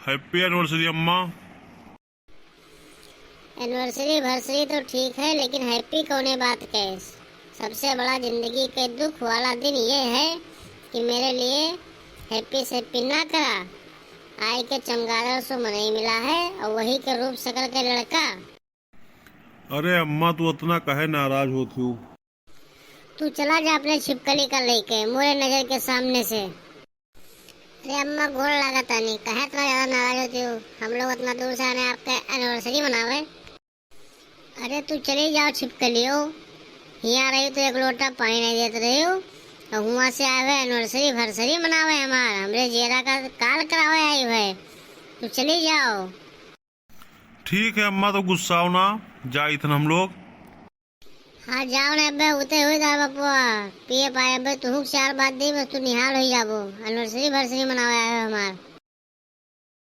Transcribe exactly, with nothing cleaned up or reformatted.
Happy anniversary अम्मा। Anniversary versery तो ठीक है, लेकिन happy कौने बात के? सबसे बड़ा जिंदगी के दुख वाला दिन ये है कि मेरे लिए happy सैप्पी ना करा। आए के चमगादड़ सो मनई मिला है और वही के रूप शकल के लड़का। अरे अम्मा, तू अतना काहे नाराज होत हू? तू चला जा अपने छिपकली का लेके मोरे नजर के सामने से। अरे अम्मा, गोड़ लागत तानी, काहे इतना ज्यादा नाराज होती हो? हम लोग इतना दूर से आने आपके anniversary मनावे। अरे तू चली जाओ छिपकलियो, हियाँ रही तो एक लोटा पानी नहीं देत रही हो, और हुआँ से आए हुए anniversary versery मनावे हमार, हमरे जियरा का काल करावे आई हुए। तू चली जाओ। ठीक है अम्मा, तो गुस्साओ ना, जाइत हन हम लोग। हाँ, जाओ ना अबे, उते हुई दा बपुआ, पिए पाए अबे, तुहू के चार बात दी, बस तू निहाल हुई जाबो, anniversary versery मनावे आए हो हमार।